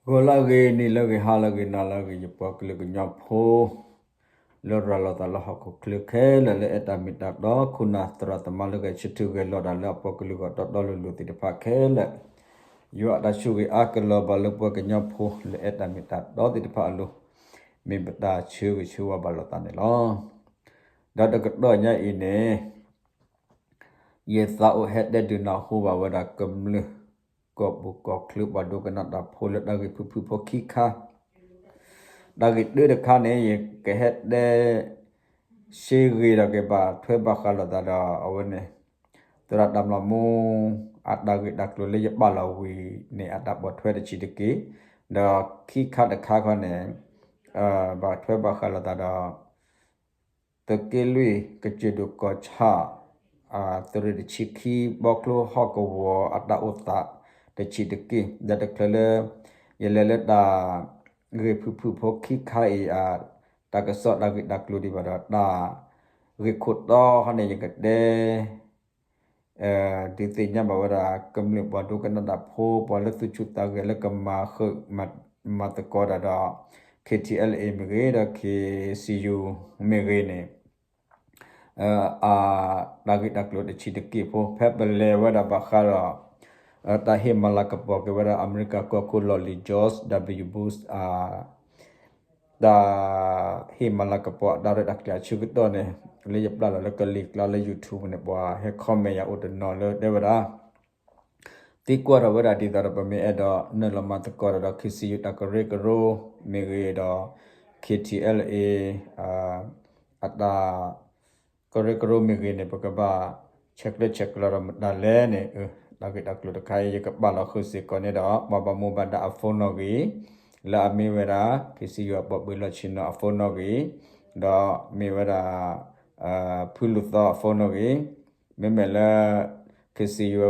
ဂီၤလၢအဂ့ၤ, နံၤလၢအဂ့ၤ, ဟါလၢအဂ့ၤ, နၤလၢအဂ့ၤ, ယပှၤကလုာ်ကညီဖိ လၢရၤလီၤသးလၢဟီၣ်ခိၣ်ချၢခဲလၢာ် လၢအဲၣ်တၢ်မ့ၢ်တၢ်တီ, ခိၣ်နၢ်သရၣ်သမါလၢဂဲၤဆၢထၢၣ်ဂဲၤလိာ်တၢ်လၢအပှၤကလုာ်ဂီၢ်တီတီလိၤလိၤသ့ၣ်တဖၣ်ခဲလၢာ်, ယွၤအတၢ်ဆိၣ်ဂ့ၤအါကလီၤဘၣ်လၢပှၤကညီဖိလၢအဲၣ်တၢ်မ့ၢ်တၢ်တီသ့ၣ်တဖၣ်အလိၤ, မ့ၢ်ပတၢ်ဆၢဂ့ၤဆၢဝါဘၣ်လိာ်သးန့ၣ်လီၤ. ဒီးတကတီၢ်ညါအံၤန့ၣ် ယသးအိၣ်ဟဲတဲဒုးနၢ်ဟူဘၣ်ဝဲဒၣ်ကမျၢၢ် ကီၢ်ပူၤကီၢ်ချၢပှၤဒိကနၣ်တၢ်ဖိလၢတၢ်ဂ့ၢ်ဖုၣ်ဖုၣ်ဖိခံခါ, တၢ်ဂ့ၢ်တၢတခါန့ၣ် ယကဟဲတဲ ရှဲဂ့ၤဒီးကဘၣ်ထွဲဘၣ်ဃးလိာ်သးဒီးအဝဲန့ၣ် သရၣ်တၢ်မၤမူ အတၢ်ဂ့ၢ်တၢ်ကျိၤလၢယပာ်လီၤဝံၤန့ၣ် အတၢ်ပိာ်ထွဲတဆံးတက့ၢ်, ဒီးခံခါတခါခီန့ၣ် ဘၣ်ထွဲဘၣ်ဃးလိာ်သးဒီး သုးက့လွံၢ်ကစၢၢ်ဒိၣ်ကီၢ်ဆၣ် သုးရ့ၣ်တဆံခံ ဘီကျိဟီၣ်ကဝီၤအတၢ်အိၣ်သးတဆံးတက့ၢ်, ဒီးတချုးလၢ ယလဲၤလၢတၢ်ဂ့ၢ်ဖုၣ်ဖုၣ်ဖိခံခါအံၤ တၢ်ကစီၣ်တၢ်ဂ့ၢ်တၢ်ကျိၤဒံးဘၣ်ဒီး တၢ်ဂ့ၢ်ခိၣ်တီခီန့ၣ် ယကတဲ ဒုးသ့ၣ်ညါဘၣ်ဝဲဒၣ် ကမျၢၢ်ပှၤဒိကနၣ်တၢ်ဖိ ပှၤလၢသူၣ်ဆူၣ်သးဂဲၤလၢကမၤဃုာ် မၤသကိးတၢ်ဒီး ခ့ထံအဲလ်အ့ မ့ၢ်ဂ့ၤ ဒီး ခ့စံယူ မ့ၢ်ဂ့ၤန့ၣ် အတၢ်ဂ့ၢ်တၢ်ကျိၤတဆံးတက့ၢ်ဖိ ဖဲပလဲၤဝဲဒၣ်ဘၣ်ဃးဒီး တၢ်ဟ့ၣ်မၤလၤကပီၤက့ၤဝဲဒၣ် အမဲရကၤကီၢ်ခိၣ်လီၢ်လံၤ George W Bush တၢ်ဟ့ၣ်မၤလၤကပီၤအတၢ်ရဲၣ်တၢ်ကျဲၤအဆၢကတီၢ်န့ၣ် လၢယပျၢ်လီၤလၢကလံၤကျါလၢ YouTube န့ၣ် ပှၤဟဲ comment ယၤအိၣ်တနီၤလၢတဲဝဲဒၣ် သံကွၢ်ထီၣ်ဝဲဒၣ်ဒ်သိးဒီး ပမ့ၢ်အဲၣ်ဒိးနုာ်လီၤမၤသကိးတၢ်ဒီး ခ့စံယူ တၢ်ကရၢကရိမ့ၢ်ဂ့ၤဒီး ခ့ထံအဲလ်အ့ အတၢ်ကရၢကရိမ့ၢ်ဂ့ၤန့ၣ် ပကဘၣ်ဆဲးကျၢဆဲးကျိးဒီးမတၤလဲၣ်န့ၣ် တၢ်ဂ့ၢ်တၢ်ကျိၤတခါအံၤ ယကပာ်လီၤဃုာ်စ့ၢ်ကီးန့ၣ်ဒီး ပှၤဘၣ်မူဘၣ်ဒါအ phone နီၣ်ဂံၢ် လၢအမ့ၢ်ဝဲဒၣ် ခ့စံယူ အပှၤပၢၤလီၢ်ဆ့ၣ်နီၤအ phone နီၣ်ဂံၢ် ဒီးမ့ၢ်ဝဲဒၣ် ဖုလူၤသီအ phone နီၣ်ဂံၢ် မ့မ့ၢ်လၢ ခ့စံယူ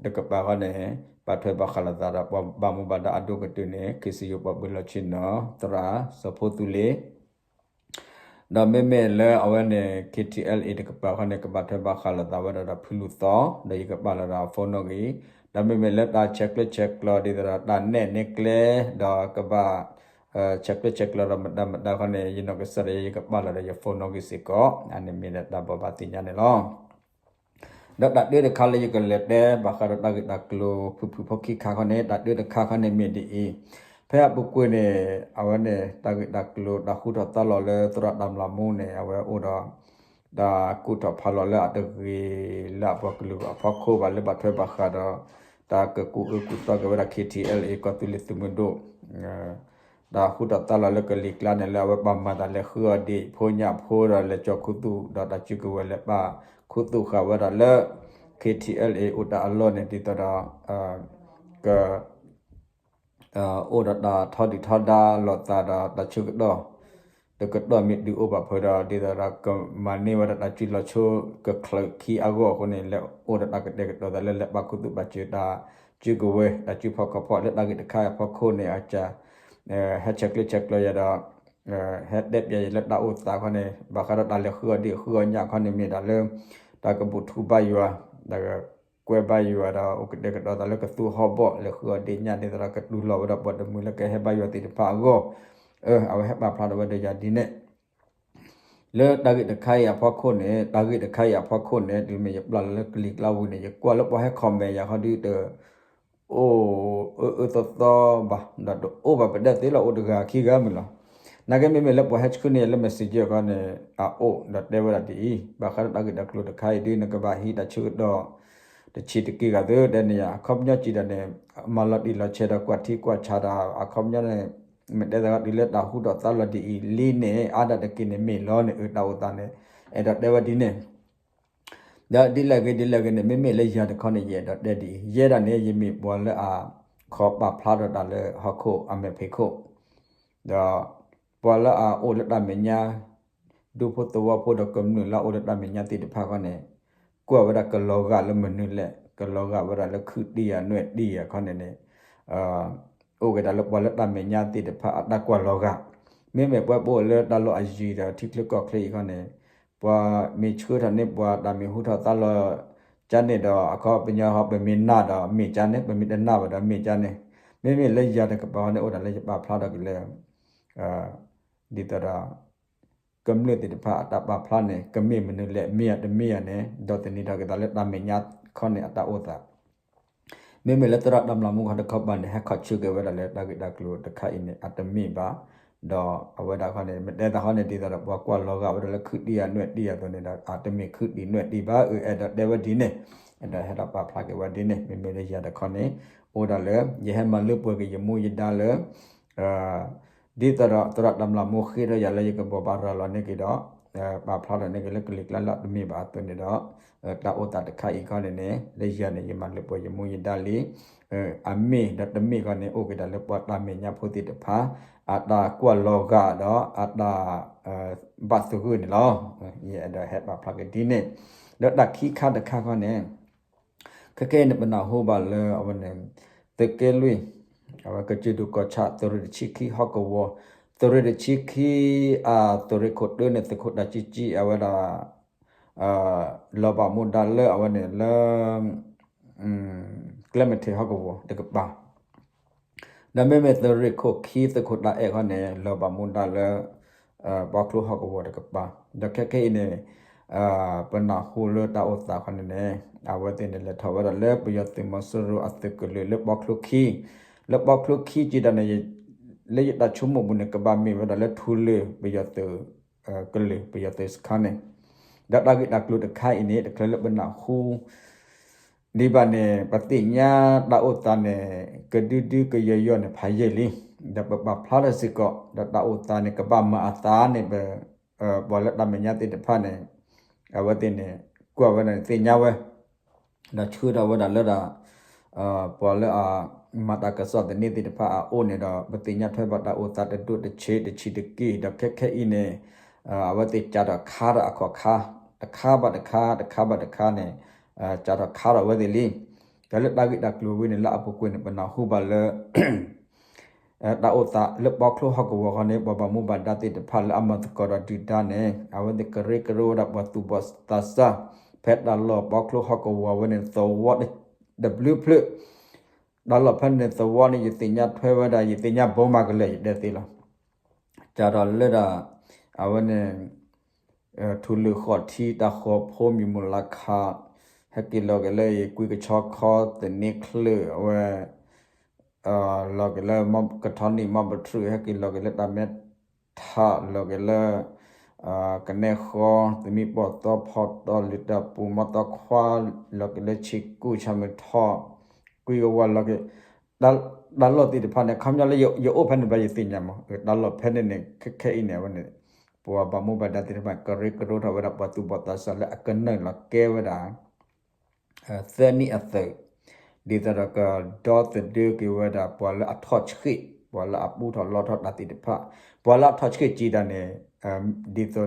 တကပၤဃီန့ၣ် ဘၣ်ထွဲဘၣ်ဃးလိာ်သးဒီး ပှၤဘၣ်မူဘၣ်ဒါအဒိၣ်ကတၢၢ်န့ၣ် ခ့စံယူ ပှၤပၢၤလီၢ်ဆ့ၣ်နီၤ သရၣ်စီၤဖိသူလ့ ဒီးမ့မ့ၢ်လၢအဝဲန့ၣ် ခ့ထံအဲလ်အ့ တကပၤဃီန့ၣ် ကဘၣ်ထွဲဘၣ်ဃးလိာ်သးဝဲဒၣ်ဒီးဖုလူၤသီ ဒီးယကပာ်လီၤဒီးအ phone နီၣ်ဂံၢ် ဒီးမ့မ့ၢ်လၢတၢ်ဆဲးကျၢဆဲးကျိးဒ်သိးဒီး တၢ်နဲၣ်နဲကျဲ ဒီးကဘၣ် ဆဲးကျၢဆဲးကျိးဒီးမတၤမတၤဃီန့ၣ် ယနီၢ်ကစၢ်ဒီးယကပာ်လီၤဒီးယ phone နီၣ်ဂံၢ်စ့ၢ်ကီး အန့ၣ်မ့ၢ်ဒၣ်တၢ်ဘိးဘၣ်သ့ၣ်ညါန့ၣ်လီၤ. ဒီးတၢ်တၢတခါလၢယကလဲၤတဲဘၣ်ဃးဒီးတၢ်ဂ့ၢ်တၢ်ကျိၤဖုၣ်ဖုၣ်ဖိခံခါခီန့ၣ် တၢ်တၢတခါခီန့ၣ်မ့ၢ်ဒ်အံၤ, ဖဲအပူၤကွံာ်န့ၣ် အဝဲန့ၣ် တၢ်ဂ့ၢ်တၢ်ကျိၤတၢ်ဟူထီၣ်သါလီၤလၢသရၣ်တၢ်မၤမူန့ၣ် အဝဲအိၣ်ဒီး တၢ်ကူၣ်ထီၣ်ဖးလီၤလၢအတဂ့ၤလၢအပှၤကလုာ်အဖီခိၣ်ဘၣ် လၢဘၣ်ထွဲဘၣ်ဃးဒီး တၢ်ကကူၣ်အၢကူၣ်သီက့ၤဝဲဒၣ် ခ့ထံအဲလ်အ့ ကီၢ်သူလ့ၤသုးမုၢ်ဒိၣ် တၢ်ဟူထီၣ်သါလီၤလၢကလံၤကျါန့ၣ် လၢအဝဲပှၤမၤတၢ်လဲၤဃုအီၤဒံး ဖိညၣ်ဖိဒီးလဲၤကၠီၤခူသူၣ် ဒီးတၢ်စုကဝဲၤလဲၤပာ်ခူသူၣ်ဃာ်ဝဲဒၣ်လၢ ခ့ထံအဲလ်အ့ အိၣ်တၢ်အလီၢ်န့ၣ် ဒ်သိးဒီး က အိၣ်ဒီးတၢ်ထီဒုၣ်ထီဒါလိာ်သးဒီးတၢ်ဆၢကတီၢ် တကတီၢ်မ့ၢ်ဒုးအိၣ်ဘၣ်ဖဲဒီး ဒ်သိးဒီးကမၤန့ၢ်ဝဲဒၣ်တၢ်စုလီၤဆိကချၢခံအဂီၢ်အဃိန့ၣ် လဲၤအိၣ်ဒီးတၢ်ကတဲာ်ကတီၤသးလၢလဲၤပာ်ခူသူၣ်ပာ်စၢၤတၢ်စုကဝဲၤ တၢ်စုဖီၣ်ခီၣ်ဖီၣ်လၢတၢ်ဂ့ၢ်တခါအံၤအဖီခိၣ်န့ၣ် အက ဟဲဆဲးကျၢဆဲးကျိးယၤဒီး ဟဲတဲပျးယၤလၢတၢ်အိၣ်သးခီန့ၣ် ဘၣ်ဃးဒီးတၢ်လဲၤဃုအီၤဒံးဃုအီၤညၣ်ခီန့ၣ်မ့ၢ်ဒၣ်လၢ တၢ်ကဘူၣ်ထူဘါယွၤ တၢ်ကွဲဘါယွၤဒီး အိၣ်ကတဲာ်ကတီၤသးလၢကသူဟီၣ်ဘီၣ် လဲၤဃုအီၤဒံးညၣ်ဒ်သိးဒီးကတူၢ်လိာ်ဝဲဒၣ်ပှၤတမှံၤလၢကဟဲဘါယွၤသ့ၣ်တဖၣ်အဂီၢ် အဝဲဟဲပာ်ဖျါထီၣ်ဝဲဒီးယၤဒ်န့ၣ် လၢတၢ်ဂ့ၢ်တခါအံၤအဖီခိၣ်န့ၣ် တၢ်ဂ့ၢ်တခါအံၤအဖီခိၣ်န့ၣ် တုၤမ့ၢ်ယပျၢ်လီၤလၢကလံၤကျါဝံၤန့ၣ် ယကွၢ်လၢပှၤဟဲ comment ယၤခီဒုးတ အိၣ်အၢအၢသီသီဘၣ် ဒီးတအိၣ်ဘၣ်ပဒဲသ့လီၤ အိၣ်တဂၤခံဂၤမ့ၢ်လီၤ. နာ်က့မ့မ့ၢ်လၢပှၤဟဲဆှၢန့ၢ်ယၤလၢ messenger ခီန့ၣ် အအိၣ်ဒီးတဲဝဲဒၣ်ဒ်အံၤ ဘၣ်ဃးဒီးတၢ်ဂ့ၢ်တၢ်ကျိၤတခါအံၤဒုး နကဘၣ်ဟံးတၢ်ဆၢကတီၢ် တဆံးတက့ၢ်ဂၤသၢ တဲန့ၣ်ယၤ အခီပညီစံးဒၣ်န့ၣ် မၤလီၤတံၢ်လီၤဆဲးဒီးကွၢ်ထံကွၢ်ဆးဒီး အခီပညီန့ၣ် မ့ၢ်တဲသးတုၤလၢတၢ်ဟူထီၣ်သါလီၤဒ်အံၤလံန့ၣ် အါဒၣ်တက့ၢ်န့ၣ်မ့ၢ်လီၤန့ၣ် အတၢ်အိၣ်သးန့ၣ် အဲၣ်ဒိးတဲဝဲဒ်န့ၣ် ဒီးဒ်လဲၣ်ဂ့ၤဒ်လဲၣ်ဂ့ၤန့ၣ် မ့မ့ၢ်လၢယၤတခီန့ၣ် ယအဲၣ်ဒိးတဲဒ်အံၤ ယဲဒၣ်န့ၣ် ယမ့ၢ်ပှၤလၢအခိးပာ်ဖျါထီၣ်တၢ်လၢဟီၣ်ခိၣ်အမဲာ်ဖံးခိၣ် ဒီးပှၤလၢအအိၣ်လၢတၢ်မဲာ်ညါ ဒူဖိသဝီဖိဒီးကမျၢၢ်လၢအအိၣ်လၢတၢ်မဲာ်ညါသ့ၣ်တဖၣ်ခီန့ၣ် ကွၢ်ဝဲဒၣ်ကလီၤဂာ်လၢမနုၤလဲၣ် ကလီၤဂာ်ဝဲဒၣ်လၢခုတံၢ်ယၤနွဲၣ်တံၢ်ယၤခီန့ၣ်န့ၣ် အိၣ်က့ၤဒၣ်လၢပှၤလၢတၢ်မဲာ်ညါသ့ၣ်တဖၣ်အတၢ်ကွၢ်လီၤဂာ် မ့မ့ၢ်ပှၤပအိၣ်လၢတၢ်လီၢ်အယံၤဒီးထံချၢကီၢ်ချၢအံၤခီန့ၣ် ပှၤမ့ၢ်ဆှၢထီၣ်န့ၢ်ပှၤတၢ်မ့ၢ်ဟူထီၣ်သါလီၤ ကန့ၣ်ဒီး အခီပညီဟီ ပမ့ၢ်နာ်ဒီးမ့ၢ်ကန့ၣ် ပမ့ၢ်တနာ်ဘၣ်ဒီးမ့ၢ်ကန့ၣ် မ့မ့ၢ်လၢယၤတကပၤဃီန့ၣ် အိၣ်ဒၣ်လၢယပာ်ဖျါထီၣ်က့ၤလၢ ဒ်သိးဒီး ကမျၢၢ်သ့ၣ်တဖၣ်အတၢ်ပာ်ဖျါန့ၣ် ကမ့ၢ်မနုၤလဲၣ် မ့ၢ်ဧါတမ့ၢ်ဧါန့ၣ် ဒီးသန့ၤထီၣ်က့ၤသးလၢတၢ်မဲာ်ညါခီန့ၣ် အတၢ်အိၣ်သး မ့မ့ၢ်လၢသရၣ်တၢ်မျၢ်မူခီတခီပၤန့ၣ် ဟဲခီဆၢက့ၤဝဲဒၣ်လၢတၢ်ဂ့ၢ်တၢ်ကျိၤတခါအံၤန့ၣ် အတမ့ၢ်ဘၣ်. ဒီးအဝဲဒၣ်ခီန့ၣ် မ့ၢ်တဲသးခီန့ၣ် ဒ်သိးဒီးပှၤကွၢ်လီၤဂာ်ဝဲဒၣ်လၢခုတံၢ်အနွဲၣ်တံၢ်အသိးန့ၣ်ဒီး အတမ့ၢ်ခုတံၢ်နွဲၣ်တံၢ်ဘၣ် အအဲၣ်ဒိးတဲဝဲဒ်န့ၣ် အဲၣ်ဒိးဟဲဒိးပာ်ဖျါက့ၤဝဲဒ်န့ၣ် မ့မ့ၢ်လၢယၤတခီန့ၣ် အိၣ်ဒၣ်လၢ ယဟဲမၤလၢပှဲၤက့ၤယမူယဒါလၢ ဒ်သိးဒီးသရၣ်တၢ်မျၢ်မူဃ့ထီၣ်ယၤလၢယကဘိးဘၣ်ရၤလီၤန့ၢ်က့ၤဒီး ပာ်ဖျါထီၣ်န့ၢ်က့ၤလၢကလံၤကျါလၢအတမ့ၢ်ဘၣ်အသိးန့ၣ်ဒီး တၢ်အိၣ်သးတခါအံၤခီန့ၣ်န့ၣ် လၢယၤန့ၣ် ယမၤလၢပှဲၤယမူယဒါလံ အမ့ၢ်ဒီးတမ့ၢ်ခီန့ၣ် အိၣ်က့ၤဒၣ်လၢပှၤတၢ်မဲာ်ညါဖိသ့ၣ်တဖၣ် အတၢ်ကွၢ်လီၤဂာ်ဒီးအတၢ် ဘၣ်သဂၢၢ်န့ၣ်လီၤ. ယအဲၣ်ဒိးဟဲပာ်ဖျါက့ၤဒ်န့ၣ် ဒီးတၢ်ခံခါတခါခီန့ၣ် ခဲခဲအံၤန့ၣ် ပနၢ်ဟူဘၣ်လၢအဝဲန့ၣ် သုးက့လွံၢ် အဝဲကစၢၢ်ဒိၣ်ကီၢ်ဆၣ် သုးရ့ၣ်တဆံခံဟီၣ်ကဝီၤ သုးရ့ၣ်တဆံခံ အသုးရ့ၣ်ခိၣ်တၢန့ၣ် သုးခိၣ်တၢ်ကံကံ အဝဲဒၣ် လီၤဘၣ်မူဒါလၢအဝဲန့ၣ်လၢ ကျဲမ့ၢ်ထဲဟီၣ်ကဝီၤတကပၤ ဒီးမ့မ့ၢ်သုးရ့ၣ်ခိၣ်ခံ သုးခိၣ်တၢ်အဲၣ်ခီန့ၣ် လီၤဘၣ်မူဒါလၢ ဘီချိဟီၣ်ကဝီၤတကပၤ ဒီးခဲခဲအံၤန့ၣ် ပနၢ်ဟူလၢတၢ်အိၣ်သးခီန့ၣ်န့ၣ် အဝဲသ့ၣ်န့ၣ် လဲၤထီၣ်ဝဲဒၣ်လၢပယီၤသုးမီၤစိရိၤအသုးကလၢၤလၢဘီချိခံ လၢဘီချိခံကံဒၣ်န့ၣ် လၢယတၢ်ဆိကမိၣ်ပူၤန့ၣ် ကဘၣ်မ့ၢ်ဝဲဒၣ်လၢထူလၢၢ်ပယီၤသုး ကလုာ်ပယီၤသုးစခါန့ၣ် ဒီးတၢ်ဂ့ၢ်တၢ်ကျိၤတခါအံၤန့ၣ် တချုးလၢပနၢ်ဟူ ဒံးဘၣ်န့ၣ် ပသ့ၣ်ညါတၢ်အိၣ်သးန့ၣ် ကဒုဒုကယီယီန့ၣ် ဖးယံာ်လံ, ဒီးပပာ်ဖျါထီၣ်စ့ၢ်ကီး ဒီးတၢ်အိၣ်သးန့ၣ် ကဘၣ်မၤအသးန့ၣ် ပ ပှၤလၢတၢ်မဲာ်ညါသ့ၣ်တဖၣ်န့ၣ် အဝဲသ့ၣ်န့ၣ် ကွၢ်ဝဲဒၣ်န့ၣ်သ့ၣ်ညါဝဲ ဒီးဆှၢထီၣ်ဝဲဒၣ်လၢဒၣ် ပှၤလၢအမၤတၢ်ကစီၣ်သန့သ့ၣ်တဖၣ်အအိၣ်န့ၣ်ဒီး ပသ့ၣ်ညါထွဲဘၣ်တၢ်အိၣ်သးတဒိၣ်တဆံးတဆံးတက့ၢ်, ဒီးခဲခဲအံၤန့ၣ် အဝဲသ့ၣ်ကၢထီၣ်ခါထီၣ်အခီၣ်ခါ တခါဘၣ်တခါ တခါဘၣ်တခါန့ၣ် ကၢထီၣ်ခါထီၣ်ဝဲသ့ၣ်လံ. ဒီးလၢတၢ်ဂ့ၢ်တၢ်ကျိၤဝဲန့ၣ် လၢအပူၤကွံာ်န့ၣ် ပနၢ်ဟူဘၣ်လၢ တၢ်အိၣ်သးလၢဘီချိဟီၣ်ကဝီၤဃီန့ၣ် ပှၤဘၣ်မူဘၣ်ဒါသ့ၣ်တဖၣ်လၢအမၤသကိးဒီးဒုၣ်ဒါန့ၣ် အဝဲသ့ၣ်ကရၢကရိဝဲဒၣ်ပှၤသူၣ်ဘီၣ်သးစၢ် ဖဲတၢ်လီၢ်ဘီချိဟီၣ်ကဝီၤဝဲန့ၣ် သဝီတဘျုးဖျၢၣ် တၢ်လီၢ်ဖဲန့ၣ် သဝီန့ၣ် ယသ့ၣ်ညါထွဲဝဲဒၣ် ယသ့ၣ်ညါဘိမးကလဲာ် ယတဲသ့လီၤ. ကၢထီၣ်လၢဒၣ် အဝဲန့ၣ် ထူလၢၢ်ဃီၣ်ထံ တၢ်ဃီၤဖိ မံၤမုၢ်လါခး ဟဲက့ၤလီၤက့ၤလၢအံၤ ကွံကဆီခီ သန့ချၢၣ် အဝဲ လီၤက့ၤလၢ ကထီနံၣ် မီပထြူး ဟဲက့ၤလီၤက့ၤလၢတၢ်မဲထး လီၤက့ၤလၢ ကနဲဃီ သမံပီၣ်သီ ဖီတီၢ် လုၢ်တၢ်ပူၤ မီသီခွါ လီၤက့ၤလၢဆံးကူၣ် ဆၣ်မုၢ်ထီၣ် ကွံကဝါလီၤက့ၤ တၢ်လီၢ်သ့ၣ်တဖၣ်န့ၣ် ခီပညီလၢယအိၣ်ဖဲန့ၣ်ဘၣ် ယသ့ၣ်ညါမး တၢ်လီၢ်ဖဲန့ၣ်န့ၣ် ခဲခဲအံၤန့ၣ် အဝဲန့ၣ် ပှၤဘၣ်မူဘၣ်ဒါသ့ၣ်တဖၣ် ကရၢကရိထီၣ်ဝဲဒၣ်ပှၤသူၣ်ဘီၣ်သးစၢ်လၢအကနုာ်လီၤကဲဝဲဒၣ် သၢနံၣ်အသုး ဒ်သိးဒီးကဒီသဒၢက့ၤဝဲဒၣ် ပှၤလၢအထီၣ်ဆှံၣ် ပှၤလၢအပူထီၣ်လီထီၣ်တၢ်သ့ၣ်တဖၣ် ပှၤလၢအထီၣ်ဆှံၣ်ကံဒၣ်န့ၣ် ဒ်သိးဒီး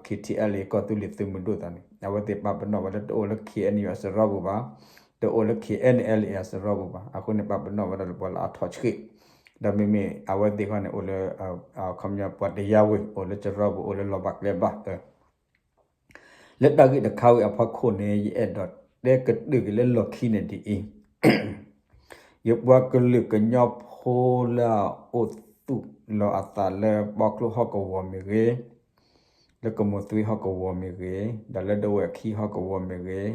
KTLA ကီၢ်သူလ့ၤသုးမုၢ်ဒိၣ်သးန့ၣ် အဝဲသ့ၣ်ပာ်ပနီၣ်ဝဲလၢတအိၣ်လၢ KNU အစရီပူၤဘၣ်, တအိၣ်လၢ KNLA အစရီပူၤဘၣ်. အဃိန့ၣ် ပာ်ပနီၣ်ဝဲဒၣ်လၢပှၤလၢအထီၣ်ဆှံၣ် ဒီးမ့မ့ၢ်အဝဲသ့ၣ်ခီန့ၣ် အိၣ်လၢ ခီပညီပှၤတယါဝ့ၤ အိၣ်လၢစရီပူၤ အိၣ်လၢလီၤဘၣ်ကျဲဘၣ် လၢတၢ်ဂ့ၢ်တခါဝံၤအဖီခိၣ်န့ၣ် ယအဲၣ်ဒိးတဲကတၢၢ်က့ၤလၢလီၢ်ခံန့ၣ်ဒ်အံၤ, ယပှၤကလုာ်ကညီဖိလၢအအိၣ်သူၣ်လီၤအသးလၢဘီချိဟီၣ်ကဝီၤမ့ၢ်ဂ့ၤ, လၢကမိၢ်သွံဟီၣ်ကဝီၤမ့ၢ်ဂ့ၤ, ဒီးလၢဒဝဲၢ်ခံဟီၣ်ကဝီၤမ့ၢ်ဂ့ၤ,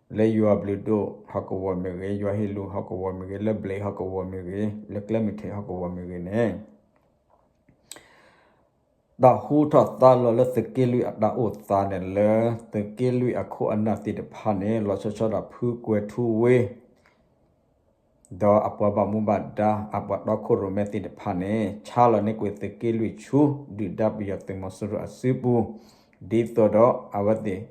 လၢယွၤဘျုးဒိၣ်ဟီၣ်ကဝီၤမ့ၢ်ဂ့ၤ, ယွၤဟ့ၣ်လူၤဟီၣ်ကဝီၤမ့ၢ်ဂ့ၤ, လၢဘျဲးဟီၣ်ကဝီၤမ့ၢ်ဂ့ၤ, လၢကျဲမုၢ်ထဲဟီၣ်ကဝီၤမ့ၢ်ဂ့ၤန့ၣ် တၢ်ဟူထီၣ်သါလီၤလၢသုးက့လွံၢ်အတၢ်အိၣ်သးန့ၣ်လၢ သုးက့လွံၢ်အခိၣ်အနၢ်သ့ၣ်တဖၣ်န့ၣ် လီၤဆီဆီဒၣ်ဖုကွဲၤထူဝ့ ဒီးအပှၤဘၣ်မူဘၣ်ဒါ အပှၤတီခိၣ်ရိၣ်မဲသ့ၣ်တဖၣ်န့ၣ် ဆါလီၤန့ၢ်ကွံာ်သုးက့လွံၢ်ဆူ ဒုၣ်ဒါပယီၤသုးမီၤစိရိၤအစုပူၤ ဒ်သိးဒီးအဝဲသ့ၣ်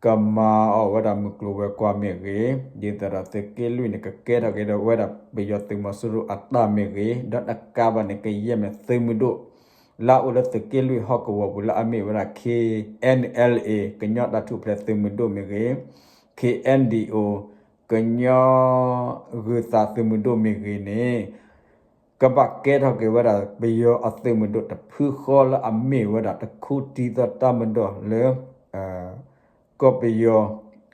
ကမၤအီၣ်ဝဲဒၣ်မုၢ်ကျိၤဝဲၤကွာ်မ့ၢ်ဂ့ၤ, ဒ်သိးဒီးသုးက့လွံၢ်န့ၣ် ကကဲထီၣ်က့ၤဒီးဝဲဒၣ်ပယီၤသုးမီၤစိရိၤအတၢ်မ့ၢ်ဂ့ၤ, ဒီးတကးဘၣ်န့ၣ် ကယဲၢ်မ့ၢ်သုးမုၢ်ဒိၣ် လၢအအိၣ်လၢသုးက့လွံၢ်ဟီၣ်ကဝီၤပူၤလၢအမ့ၢ်ဝဲဒၣ် KNLA ကညီတၢ်ထူၣ်ဖျဲးသုးမုၢ်ဒိၣ်မ့ၢ်ဂ့ၤ, KNDO ကညီဂုၤသးသုးမုၢ်ဒိၣ်မ့ၢ်ဂ့ၤန့ၣ် ကဘၣ်ကဲထီၣ်က့ၤဝဲဒၣ်ပယီၤအသုးမုၢ်ဒိၣ်တဖုဃီလၢအမ့ၢ်ဝဲဒၣ်တခူတံၤသီတၢ်မၤဒီးလၢ ကီၢ်ပယီၤ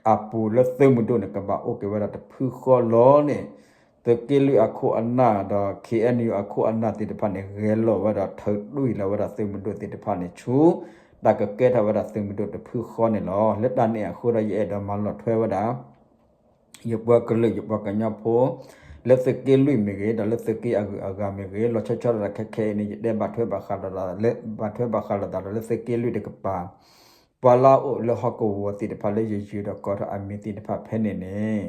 အပူၤလၢသုးမုၢ်ဒိၣ်န့ၣ် ကဘၣ်အိၣ်က့ၤဝဲဒၣ်တဖုဃီလီၤန့ၣ် သုးက့လွံၢ်အခိၣ်အနၢ်ဒီး ခ့ၣ်အဲၣ်ယူၣ် အခိၣ်အနၢ်သ့ၣ်တဖၣ်န့ၣ် ဂဲၤလိာ်ဝဲဒီးထုးတွံၢ်လီၤဝဲဒၣ်သုးမုၢ်ဒိၣ်သ့ၣ်တဖၣ်န့ၣ်ဆူ တၢ်ကကဲထီၣ်ဝဲဒၣ်သုးမုၢ်ဒိၣ်တဖုဃီန့ၣ်လီၤ. လၢတၢ်န့ၣ်အဃိဒီး ယအဲၣ်ဒိးမၤလီၤထွဲဝဲဒၣ် ယပှၤကလုာ်ယပှၤကညီဖိ လၢသုးက့လွံၢ်မ့ၢ်ဂ့ၤ ဒီးလၢသုးက့အဂုၤအဂၤမ့ၢ်ဂ့ၤ လီၤဆီဆီဒၣ်တၢ်ခဲခဲအံၤန့ၣ် ယတဲဘၣ်ထွဲဘၣ်ဃးလိာ်သးလၢ ဘၣ်ထွဲဘၣ်ဃးလိာ်သးဒီးလၢသုးက့လွံၢ်တကပၤ ပှၤလၢအအိၣ်လၢဟီၣ်ကဝီၤသ့ၣ်တဖၣ်လၢယယုၤဒီးကိးထီၣ်အမံၤသ့ၣ်တဖၣ်ဖဲန့ၣ်န့ၣ်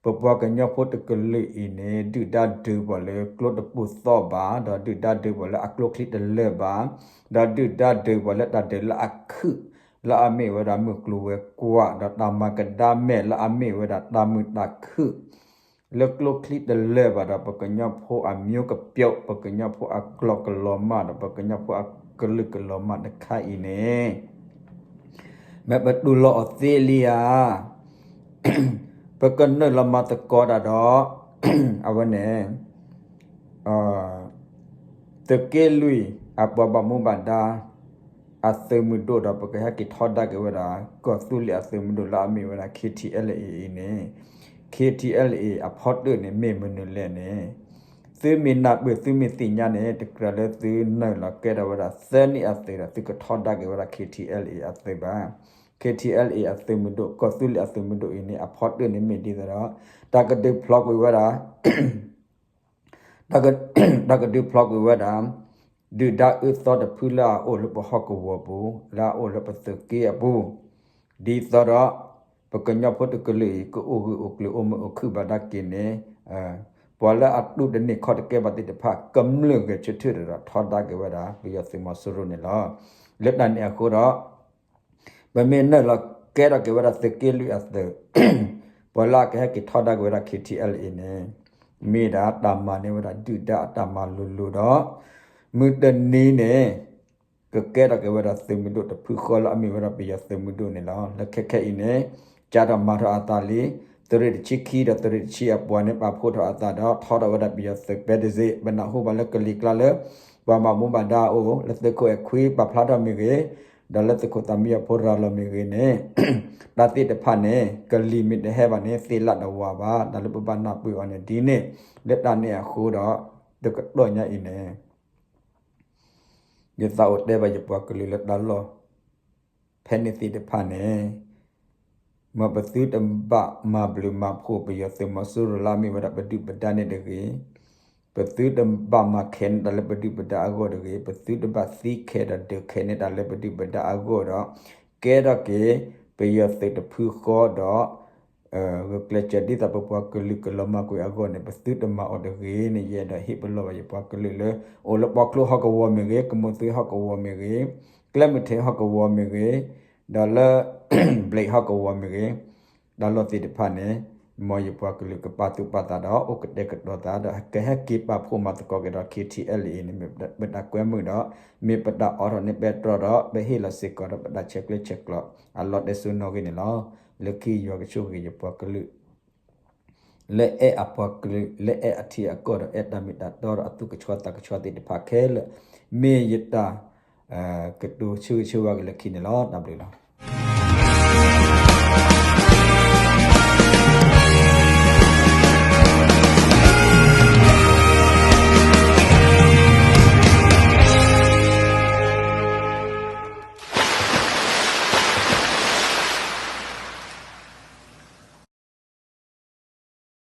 ပပှၤကညီဖိတကလုာ်အံၤန့ၣ် ဒုၣ်ဒါဒုးပှၤလၢကျိတပိာ်သီၣ်ဘၣ် ဒီးဒုၣ်ဒါဒုးပှၤလၢအကျိချံတလၢာ်ဘၣ် ဒီးဒုၣ်ဒါဒုးပှၤလၢတၢ်ဒုးလၢအခုၣ် လၢအမ့ၢ်ဝဲဒၣ်မုၢ်ကျိၤဝဲၤကွာ် ဒီးတၢ်မၤကဒါမဲာ်လၢအမ့ၢ်ဝဲဒၣ်တၢ်မုာ်တၢ်ခုၣ် လၢကျိချံတလၢာ်ဘၣ်ဒီး ပကညီဖိအမျိုးကပျိုး ပကညီဖိအကျိာ်ကလီၤမၢ်ဒီး ပကညီဖိအကလုာ်ကလီၤမၢ်တခါအံၤန့ၣ် မ့ၢ်ပတူၢ်လိာ်အီၤသ့လံဧါ. ပကနုာ်လီၤမၤသကိးတၢ်ဒီး အဝဲန့ၣ် သုးက့လွံၢ်အပှၤဘၣ်မူဘၣ်ဒါ အသုးမုၢ်ဒိၣ်ဒီး ပကဟဲက့ၤထီဒါက့ၤဝဲဒၣ် ကီၢ်သူလ့ၤအသုးမုၢ်ဒိၣ်လၢအမ့ၢ်ဝဲဒၣ် ခ့ၣ်ထံၣ်အဲလ်အ့ၣ်အံၤန့ၣ် ခ့ၣ်ထံၣ်အဲလ်အ့ၣ်အဖီတၢၣ်န့ၣ် မ့ၢ်မနုၤလဲၣ်န့ၣ် သုမ့ၢ်နၢ်ပၢၢ်သုမ့ၢ်သ့ၣ်ညါန့ၣ် တကြၢးလၢသုနုာ်လီၤကဲထီၣ်ဝဲဒၣ်သၢနံၣ်အသုးဒီး သုကထီဒါက့ၤဝဲဒၣ် ခ့ၣ်ထံၣ်အဲလ်အ့ၣ်အသုးဘၣ်. ခ့ၣ်ထံၣ်အဲလ်အ့ၣ်အသုးမုၢ်ဒိၣ် ကီၢ်သူလ့ၤအသုးမုၢ်ဒိၣ်အံၤန့ၣ် အဖီတၢၣ်န့ၣ်မ့ၢ်ဒ်သိးဒီး တၢ်ကဒုးဖျီကွံာ်ဝဲဒၣ် တၢ်ကဒုးဖျီကွံာ်ဝဲဒၣ် ဒုၣ်ဒါအၢသီတဖုလၢအအိၣ်လၢပဟီၣ်ကဝီၤပူၤ လၢအအိၣ်လၢပသုးက့အပူၤ ဒ်သိးဒီး ပကညီဖိတကလုာ်အံၤ ကအိၣ်ဂၢၢ်အိၣ်ကျၢၤအိၣ်မုာ်အိၣ်ခုၣ်ဘၣ်ဒၣ်က့ၤန့ၣ် ပှၤလၢအတူၢ်တန့ၢ်ခီၣ်တကဲဘၣ်သ့ၣ်တဖၣ် ကမျၢၢ်ဂဲၤဆၢထၢၣ်ဒီးထီဒါက့ၤဝဲဒၣ် ပယီၤသုးမီၤစိရိၤန့ၣ်လီၤ. လၢတၢ်န့ၣ်အဃိဒီး ပမ့ၢ်နုာ်လီၤကဲထီၣ်က့ၤဝဲဒၣ်သုးက့လွံၢ်အသုး ပှၤလၢအကဟဲက့ၤထီဒါက့ၤဝဲဒၣ် ခ့ၣ်ထံၣ်အဲလ်အ့ၣ်န့ၣ် မ့ၢ်ဒၣ်တၢ်မၤန့ၢ်ဝဲဒၣ်ဒုၣ်ဒါအတၢ်မၤလိၤလိၤဒီး မုၢ်တနံၤန့ၣ် ကကဲထီၣ်က့ၤဝဲဒၣ်သုးမုၢ်ဒိၣ်တဖုဃီလၢအမ့ၢ်ဝဲဒၣ်ပယီၤသုးမုၢ်ဒိၣ်န့ၣ်လီၤ. လၢခဲခဲအံၤန့ၣ် ကၢ်ထီၣ်မၤထီၣ်အသးလံ သုးရ့ၣ်တဆံခံဒီးသုးရ့ၣ်တဆံအပှၤန့ၣ် ပာ်ဖှိၣ်ထီၣ်အသးဒီးထီထီၣ်ဝဲဒၣ်ပယီၤသုးပဲတစ့ၣ် ပနၢ်ဟူဘၣ်လၢကလံၤကျါလၢ ပှၤဘၣ်မူဘၣ်ဒါအအိၣ် လၢသုးခိၣ်အဲၣ်ခွံပာ်ဖျါထီၣ်မ့ၢ်ဂ့ၤ ဒီးလၢသုးခိၣ်သးမံယီၤဖိရၤလီၤမ့ၢ်ဂ့ၤန့ၣ် တၢ်သ့ၣ်တဖၣ်န့ၣ် ကလံၤမ့ၢ်တဟဲဘၣ်န့ၣ် သ့ၣ်လၣ်တဝၤဘၣ် တၢ်လၢပဘၣ်နၢ်ပၢၢ်အီၤန့ၣ်ဒ်န့ၣ် လၢတၢ်န့ၣ်အဃိဒီး တကတီၢ်ညါအံၤန့ၣ် ယသးအိၣ်တဲဘၣ်ယပှၤကလုာ်လၢတၢ်လီၢ် ဖဲန့ၣ်သ့ၣ်တဖၣ်န့ၣ် မ်ပသုတဘၣ်မၤဘျုးမၤဖှိၣ်ပယီၤသုးမီၤစိရိၤလၢအမ့ၢ်ဝဲဒၣ်ပဒုၣ်ပဒါန့ၣ်တဂ့ၤ, ပသုတဘၣ်မၤခဲန့ၢ်တၢ်လၢပဒုၣ်ပဒါအဂီၢ်တဂ့ၤ, ပသုတဘၣ်သံခဲဒီးဒုးခဲန့ၢ်တၢ်လၢပဒုၣ်ပဒါအဂီၢ်ဒီး ကဲထီၣ်က့ၤ ပယီၤသုးတဖုဃီဒီး ဂုာ်ကျဲးစၢးဒ်သိးပပှၤကလုာ်ကလီၤမၢ်ကွံာ်အဂီၢ်န့ၣ် ပသုတမၤအီၤတဂ့ၤန့ၣ် ယအဲၣ်ဒိးဟ့ၣ်ပလီၢ်ဘၣ်ယပှၤကလုာ်လၢ အိၣ်လၢပီချိဟီၣ်ကဝီၤမ့ၢ်ဂ့ၤ, ကမိၣ်သုဟီၣ်ကဝီၤမ့ၢ်ဂ့ၤ, ကျဲမုၢ်ထံးဟီၣ်ကဝီၤမ့ၢ်ဂ့ၤ, ဒီးလၢ ဘျဲးဟီၣ်ကဝီၤမ့ၢ်ဂ့ၤ, တၢ်လီၢ်သ့ၣ်တဖၣ်န့ၣ် မ်ယပှၤကလုာ်ကပာ်သူၣ်ပာ်သးဒီး အိၣ်ကတဲာ်ကတီၤသးဒီး ကဟဲက့ၤပာ်ဖှိၣ်မၤသကိးက့ၤဒီး ခ့ၣ်ထံၣ်အဲလ်အ့ၣ်န့ၣ် မ့ၢ်ပတၢ်ကွဲမုာ်ဒီး မ့ၢ်ပတၢ်အိးထီၣ်န့ၢ်ပဲတြီဒီး ပဟ့ၣ်လီၤစ့ၢ်ကီးဒီးပတၢ်ဆဲးကျၢဆဲးကျိး အလီၢ်တဲစိနီၣ်ဂံၢ်န့ၣ်လီၤ. လၢခံယွၤကဆိၣ်ဂ့ၤယပှၤကလုာ် လၢအဲၣ်အပှၤကလုာ် လၢအဲၣ်အထံအကီၢ်ဒီး အဲၣ်တၢ်မ့ၢ်တၢ်တီဒီးအသူၣ်ကဆှီသးကဆှီသ့ၣ်တဖၣ်ခဲလၢာ် မ့ၢ်ယတၢ် ကတိၤဆၢဂ့ၤဆၢဝါက့ၤလၢခံန့ၣ်လီၤ. တၢ်ဘျုးလီၤ.